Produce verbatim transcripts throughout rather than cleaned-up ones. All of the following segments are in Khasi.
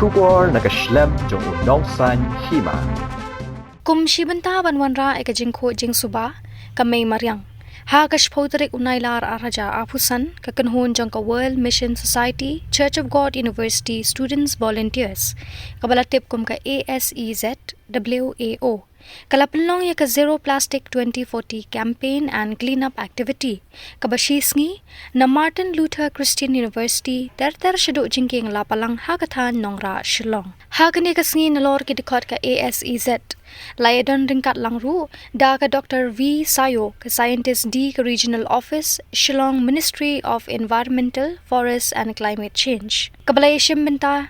Khubor na ka shlem jong u nongsan hima. Kum shi bynta ban wanrah ïa ka jingkhuid jingsuba, ka mei mariang, ha ka shiphew tarik u Nailar ar hajar arphew san, ka kynhun jong ka World Mission Society Church of God University Students Volunteers, kaba la tip kum ka A S E Z W A O, ka la pynlong ïa ka Zero Plastic twenty forty Campaign and Clean Up Activity, kaba shi sngi, na Martin Luther Christian University, ter ter shaduh jingkieng Lapalang, ha ka thaiñ Nongrah, Shillong. Ha kane ka sngi, nalor ki dkhot ka A S E Z, la ïadon ryngkat lang ruh da ka Doctor V Sayo, ka Scientist D ka Regional Office, Shillong Ministry of Environmental, Forest and Climate Change, kaba la ïashim bynta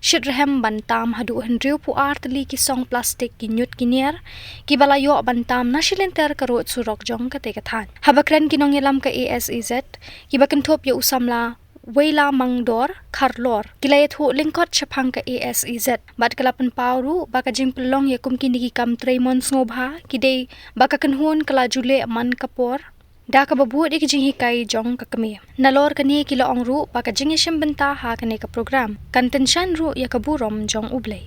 shitrhem ban tam haduh hynriewphew ar tylli ki song plastik, ki ñiut ki ñiar, kiba la ïoh ban tam na shilynter ka rud surok jong katei ka thaiñ. Haba kren ki nongïalam ka A S E Z, kiba kynthup ïa u samla Weila Mangdor Kharlor, ki la ïathuh lyngkot shaphang ka A S E Z, bad ka la pynpaw ruh ba ka jingpynlong ïa kum kine ki kam trei mon sngewbha ki dei ba ka kynhun ka la ju leh man ka por, da kaba bud ïa ki jinghikai jong ka kmie. Nalor kane, ki la ong ruh ba ka jingïashim bynta ha kane ka program kan tyngshaiñ ruh ïa ka burom jong U Blei.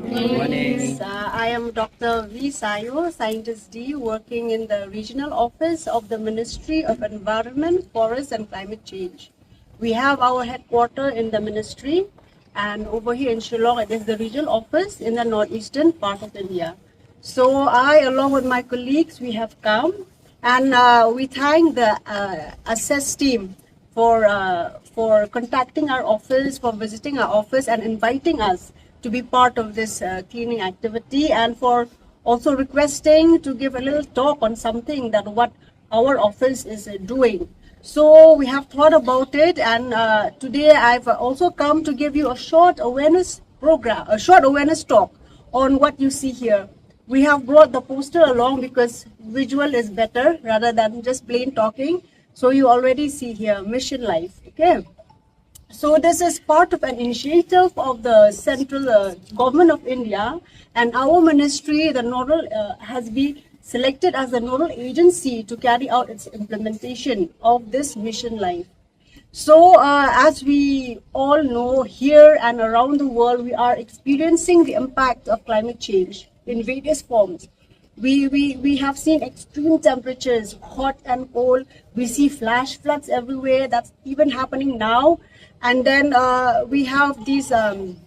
Morning. Uh, I am Doctor V Sayo, Scientist D, working in the regional office of the Ministry of Environment, Forest and Climate Change. We have our headquarter in the ministry, and over here in Shillong, it is the regional office in the northeastern part of India. So I, along with my colleagues, we have come, and uh, we thank the uh, assess team for uh, for contacting our office, for visiting our office, and inviting us to be part of this uh, cleaning activity, and for also requesting to give a little talk on something that what our office is uh, doing. So we have thought about it, and uh, today I've also come to give you a short awareness program, a short awareness talk on what you see here. We have brought the poster along because visual is better rather than just plain talking. So you already see here, Mission Life. Okay. So this is part of an initiative of the central uh, government of India, and our ministry, the nodal, uh, has been selected as the nodal agency to carry out its implementation of this Mission Life. So, uh, as we all know, here and around the world, we are experiencing the impact of climate change in various forms. We, we, we have seen extreme temperatures, hot and cold. We see flash floods everywhere. That's even happening now. And then uh, we have these um,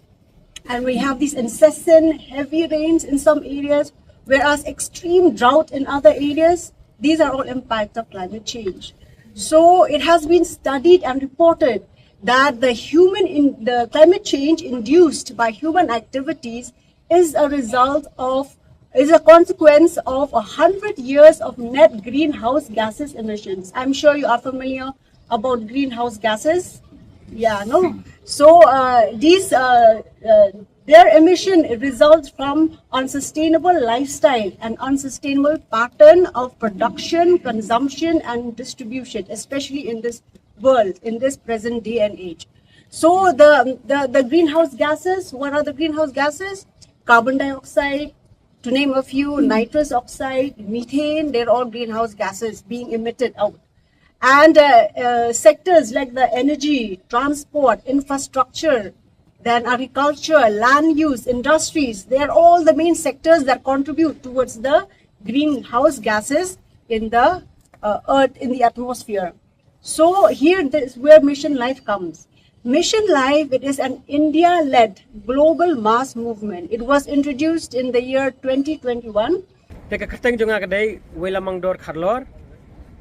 And we have these incessant heavy rains in some areas, whereas extreme drought in other areas. These are all impacts of climate change. So it has been studied and reported that the human in the climate change induced by human activities is a result of is a consequence of a hundred years of net greenhouse gases emissions. I'm sure you are familiar about greenhouse gases. Yeah, no. So uh, these uh, uh, their emission results from unsustainable lifestyle and unsustainable pattern of production, consumption, and distribution, especially in this world, in this present day and age. So the, the, the greenhouse gases, what are the greenhouse gases? Carbon dioxide, to name a few, nitrous oxide, methane, they're all greenhouse gases being emitted out. And uh, uh, sectors like the energy, transport, infrastructure, then agriculture, land use, industries, they are all the main sectors that contribute towards the greenhouse gases in the uh, earth, in the atmosphere. So here this where Mission Life comes. Mission Life, it is an India-led global mass movement. It was introduced in the year twenty twenty-one. Te ka kyrteng jong nga ka dei Wei Lamangdor Kharlor.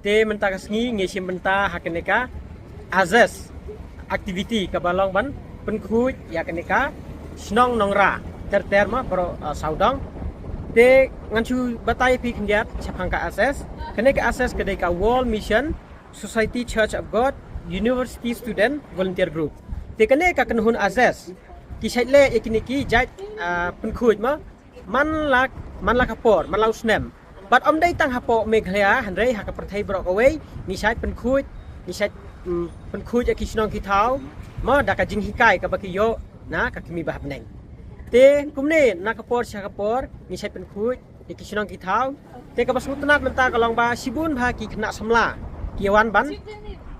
Te mynta ka sngi ngi shim bynta ha kane ka ASES activity kaba long ban pynkhuid ïa kane ka shnong Nongrah ter ter ma baroh uh, sawdong. Te ngan shu batai phi khyndiat shaphang ka ASES. Kane ka ASES ka dei ka World Mission Society Church of God University Student Volunteer Group. Te kane ka kynhun ASES ki shait leh ïa kine ki jait uh, pynkhuid ma man la man la ka por man la u snem. Bad ym dei tang hapoh Meghalaya hynrei ha ka pyrthei baroh kawei ngi shait pynkhuid ngi shait mm, pynkhuid ïa ki shnong ki thaw ma da ka jinghikai kaba ki ïoh na ka kmie ba ha bneng. Te kumne na ka por sha ka por ngi shait pynkhuid ïa ki shnong ki thaw. Te kaba sngewtynnat mynta ka long ba shibun bha ki khynnah samla ki wan ban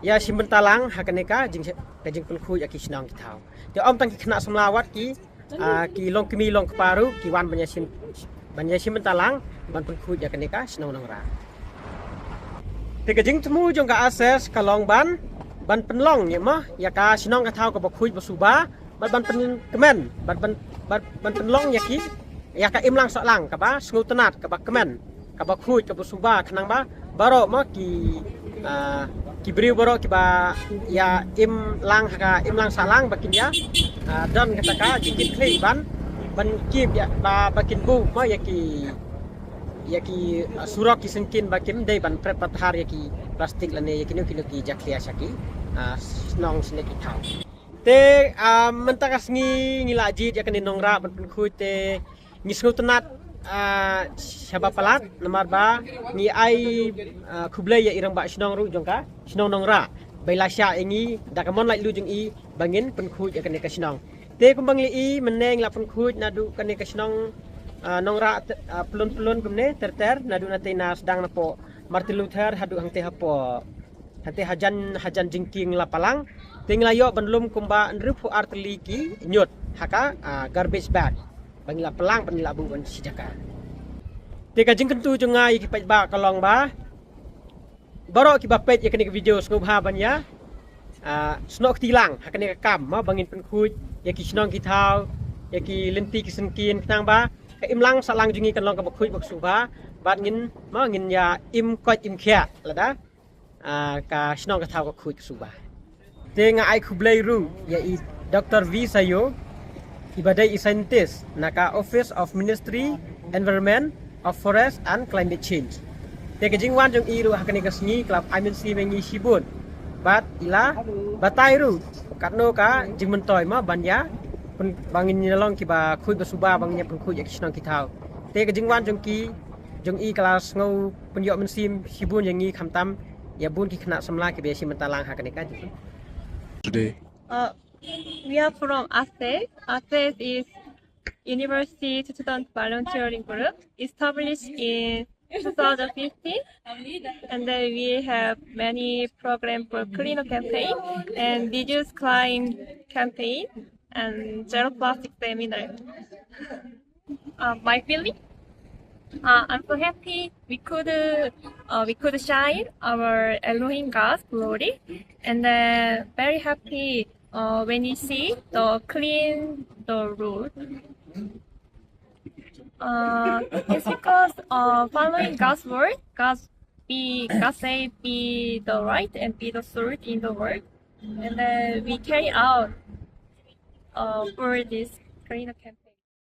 ïa shim bynta lang ha kane ka jing ka jingpynkhuid ïa ki shnong ki thaw. Te ym tang ki khynnah samla wat ki ah, ki long kmie long kpa ruh ki wan ban ïa shim ban ïa shim bynta lang ban pynkhuid ïa kane ka shnong Nongrah. Te ka jingthmu jong ka ASES ka long ban ban pynlong ïa ma ïa ka shnong ka thaw kaba khuid ba suba bad ban pynkmen bad ban bad ban pynlong ïa ki ïa ka imlang sahlang kaba sngewtynnat kaba kmen kaba khuid kaba suba khnang ba baroh ma ki ah, ki briew baroh kiba ïa im lang ha ka im lang sah lang ba kin ïa ah, don kata ka jingkit khlieh ban ban kip ïa ba ba kin buh ma ïa ki ïa ki ah, surok ki syngkien ba kim dei ban pret pathar ïa ki plastik lane ïa kino kino ki jakhlia sha ki ah, shnong sne ki thaw. Te ah, mynta ka sngi ngi la jied ïa kane Nongrah ban pynkhuid te ngi sngewtynnat ah, shaba palat namar ba ngi ai ah, khublei ïa i rangbah shnong ruh jong ka shnong Nongrah bai la shah ïa ngi da ka mon laitluid jong i ba ngin pynkhuid ïa kane ka shnong. Te kumba ngi i mynne ngi la pynkhuid naduh kane ka shnong ah, Nongrah te- ah, pylun pylun kumne ter ter naduh na te na sdang napoh Martin Luther haduh hangte hapoh hangte hajan hajan jingkieng la palang. Te ngi la ïoh ban lum kumba hynriewphew ar tylli ki ñiut ha ka ah, garbage bag. Ba ngi la plang ba ngi la buh ban shi jaka. Te ka jingkyntu jong nga ïa ki paidbah ka long ba baroh kiba peit ïa kane ka video sngewbha ban ïa ah, snoh kti lang ha kane ka kam ma ba ngin pynkhuid ïa ki shnong ki thaw ïa ki lynti ki syngkien khnang ba ka imlang sahlang jong ngi kan long kaba khuid ba ka sngewbha bad ngin ma ngin ïa im koit im khiah lada ah, ka shnong ka thaw ka khuid ka suba. Te nga ai khublei ruh ïa i Doctor V Sayo i ba dei i scientist na ka Office of Ministry Environment of Forest and Climate Change. Te ka jingwan jong i ruh ha kane ka sngi ka la ai mynsiem ïa ngi shibun bad i la batai ruh katno ka jingmyntoi ma ban ïa pyn- ba ngin ïa long kiba khuid ba suba ba ngin ïa pynkhuid ïa ki shnong ki thaw. Te ka jingwan jong ki jong i ka la sngew pynïoh mynsiem shibun ïa ngi khamtam ïa bun ki khynnah samla kiba ïa shim bynta lang ha kane ka jingpyn- Today. Uh, we are from ASES. ASES is University Student Volunteering Group, established in two thousand fifteen. And then we have many programs for cleanup campaign and reduce crime campaign and zero plastic seminar. Uh, my feeling, uh, I'm so happy we could uh, we could shine our Elohim God's glory, and then very happy uh, when we see the clean the road, uh, it's because uh, following God's word, God's be God say be the light and be the salt in the world, and then we carry out uh, for this clean campaign.